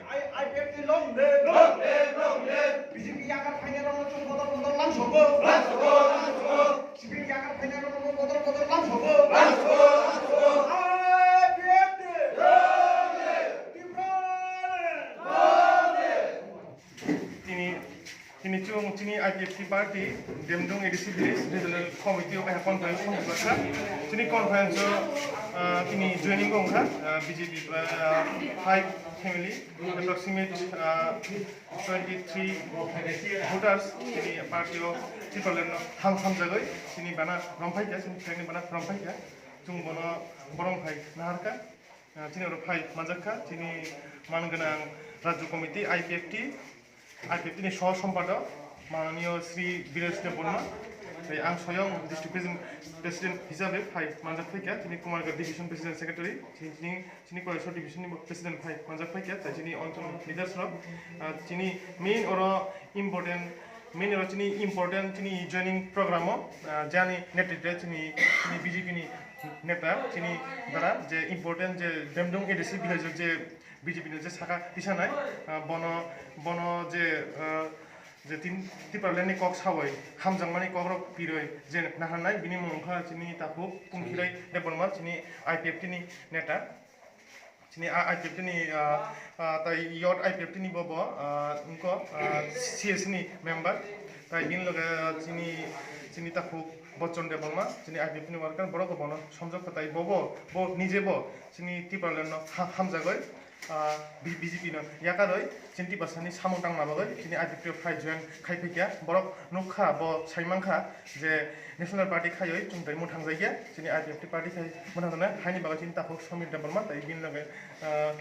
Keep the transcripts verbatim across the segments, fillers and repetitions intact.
I, I P F T long live! Long live! Long live! B J P yakar phainai rokno chwng bodol bodol lamsogo. Lamsogo! Lamsogo! C P M yakar phainai rokno bodol bodol lamsogo. Lamsogo! Lamsogo! I P F T! Long live! Tipra! Long live! Tini, tini chwng chini I P F T party Demdung A D C village regional committee o kaisa conference song kha. Chini conference o, ah, tini joining wngkha, ah, B J P, ah, five family, approximate, ah, twenty-three voters chini party o Tipraland no ham hamjagwi chini bana romphai kha, chini flag ni bana romphai kha. Chwng bono borom khai naharkha. Ah, chini oro phai manjak kha, chini man gwnang Rajya Committee, I P F T, I P F T ni Soh Sompadok, mananiyo Shri Biresh Debbarma, tei ang soyong District President, President hisabe phai manjak phai kha, chini Kumarghat Division President Secretary, chini, chini, chini Koilashahar Division ni bo President phai manjak phai kha, tei chini onchol leaders rok, ah, chini main oro important, main oro chini important chini joining program o, ah, jani netritwe chini, chini B J P ni neta chini dara je important je Demdung A D C village o je B J P ni je saka tisanai, ah, bono, bono je, ah, je tin Tipraland ni kok sawi hamjakmani kok rok piroi je naharnai bini mung wngkha chini takhuk Pungkhirai Debbarma chini I P F T ni neta. Chini a I P F T ni, ah, ah, tai youth I P F T ni bo bo, ah, wngkha, ah, C S ni member. Tai bini loge, ah, chini, chini takhuk Bochon Debbarma, chini I P F T ni worker, borok bo bono somjok kha tai bo bo, bo nije bo chini Tipraland no ha-, hamjagwi, ah, B-, B J P no yakarwi chini Tiprasani samung tangna bagwi chini I P F T o phai join khai phaikha. Borok nukha, bo saimankha je National Party khaiwi chwng tai mwthangjakya, chini I P F T party khai mwthangjaknai haini bagwi chini takhuk Samir Debbarma tai bini loge, ah,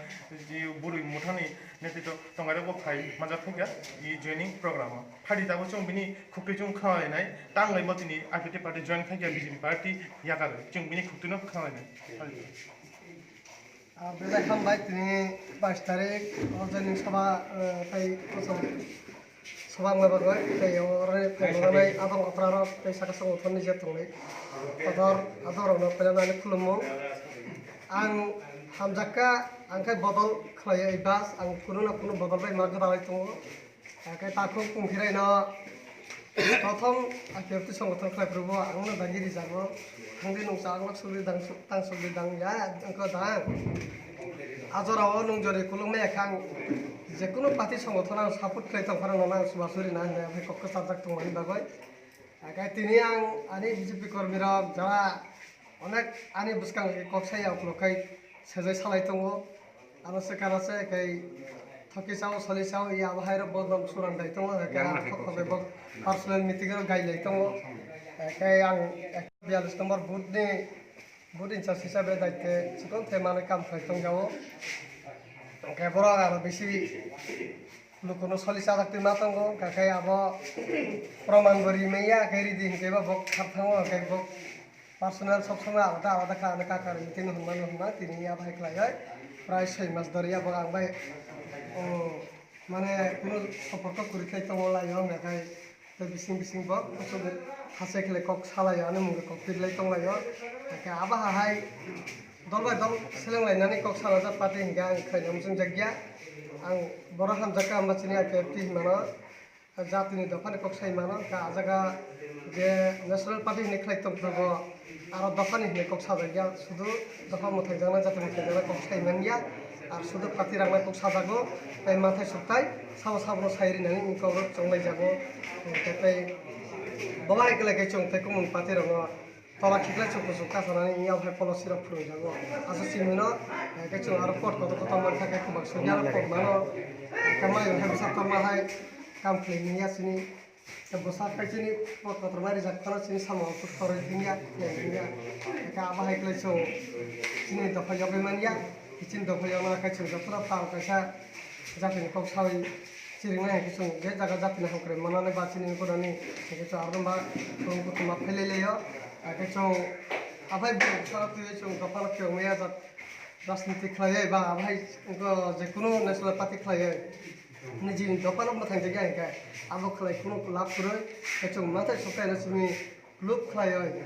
je bwrwi mwthangni netritwo tongnairokbo phai manjak phaikha e joining program o. Phaidi tabuk chwng bini khuktwi chwng khwnalainai, tangwi bo chini I P F T party join khaikha B J P party yakarwi chwng bini khuktwino khwnalainai. Ah, belai hambai tini bais tarik o joining sabha, eh, tei kosom sabha wngna bagwi tei oro phaimanai adong okra rok tei saka songthorni je tongnai kotor adong rokno painani khulumung. Ang hamjakka, ang khe bodol khlaiya ei bus, ang kunu na kunu bodol bai ma gwdalai tongo. Hake takhuk Pungkhirai no prothom I P F T songothono khlai phuru bo ang no dagi rijago. Thangdi nungsa ang lok sugri dang suk-, tang sugri dang ya, ang ko dang. A jora o nung jori kuluk maya khe ang je kunu party songothono ang support khlai tong phano no ang suba suri na hinwi kok kwchajak tong mani bagwi. Hake tini ang ani B J P kormi rok jara onek ani bwskang kok saya uklok khai sejai salai tongo. Ano se kana se kai thoki sao, soli sao, ya bahai rok bodom surang dai tongo, kai ang thok thok bo personal meeting rok gai lai tongo. Kai ang biyallis number booth ni booth in charge hisabe daitwe chikon the mane kam khlai tong jao. Kai borok ano bisi lukuno soli sajak twi ma tongo, kai abo proman bo ri manya, kai ridi hinkhe bo bok thar thango, kai bok personal sob somoi alada alada kha, ano kaka rwngwi tini hwnmano hwnma tini ya bai khlaiwi prai soi mas doriya bo ang bai, o, mane, kunu soporto kwrwi khlai tongo lai o hwnga khai tei bising bising bo kuchuk hachai khlai kok salaio, ano mungwi kok pirlai tonglaio. Hakhe abo hai dol bai dol seleng lainani kok salajak party hinkhe ang khlaina muchung jakya. Ang borok hamjakha hwnba chini I P F T hinmano. Jatini dophani kok sai mano, hwnkhe ah jaga je National Party hinwi khlai tongphuru bo aro dophani hinwi kok sajak ya, sudu dopha mwthangjaknai, jati mwthangjaknai kok sai man ya, ar sudu party rangna kok sajago, tei manthai sukthai sabo sabono sai rinani wngkha, oro chonglai jago, hwnkhe tei bo bai khlai khe chwng tei kumung party rokno. Tola khiklai chuk kuchuk kasanani ya hai policy rok phwrwngjago. Aswk simi no, eh, khe chwng aro pot kotor kotor mankha khe kwbang songya aro pot mano. Khe mai wngkha bwsa torma hai kam khlai manya sini. Tei bwsa khe chini pot kotor mai rijak phano chini samung aswk torwi thangya, khlai thangya. Khe abo hai khlai chwng chini dopha yogwi manya. Chini dopha yogna khe chwng jotono tal kaisa jatini kok sawi chiringnai hai khe chwng je jaga jatini hamkrai manani ba chini gwnani hai khe chwng aro ma chwng kuthuma phailai laio. Hakhe chwng aphai bini bwskango twiwi chwng dophano phiyok maya jak Rajniti khlaiwi ba abo hai wngkha je kunu national party khlaiwi nijini dophano mwthang tongya hinkhe abo khlai kunu lab kwrwi, chwng mathai sokthai no simi lub khlaiwi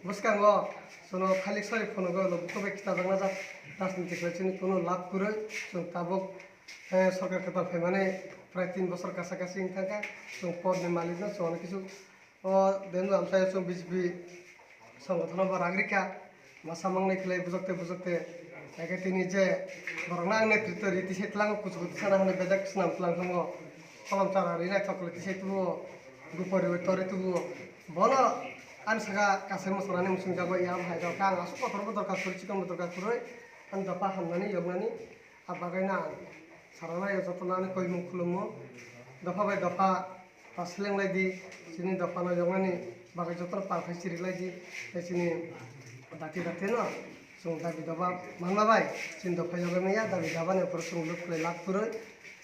bwskango chwngno khalik sari phunugo no bukhuk bai khitajakna jak rajniti khlai chini kunu lab kwrwi chwng tabuk, eh, sorkar kwtal phaimani prai tin bosor kasa kasi wngkha chwng porni malikno chwngno kisu O deno amsai chwng B J P songothono bo rang rikha, masa mangnai khlai bujokte bujokte, eke tini je borokno ang netritw ri tisai tlango kuchugo tisana hwnwi bejak swnam tlang thango, kolom chara ri naithok khlai tisai tubuo, gupori bai tori tubuo, bono ani saka kasai mwsarani mwsung jago ya hai rok ang aswk kotor bo dorkar kwrwi chikon bo dorkar kwrwi ani dopha hamnani yoknani. Abagwino ang saranaio jotono ani koimung khulumung. Dopha bai dopha ta seleng lai di, chini dophano yoknani bagwi jotono pal khai chiri lai di. Tei chini dakti dakti no chwng dabi doba manma bai chini dopha yogwi manya, dabi doba ni uphuru chwng luk khlai lak kwrwi.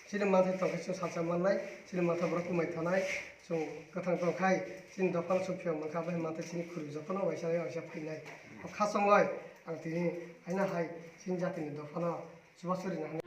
Chini manthai tongkhe chwng salsa mannai, chini mantha borok kwmai thanai, chwng kwthang tongkhai chini dophano chwng phiyok mankha, abo hai manthai chini khuri jotono waisa waisa phainai. O kha chongwi ang tini haino hai chini jatini dophano. Chubachu rina hwnwi.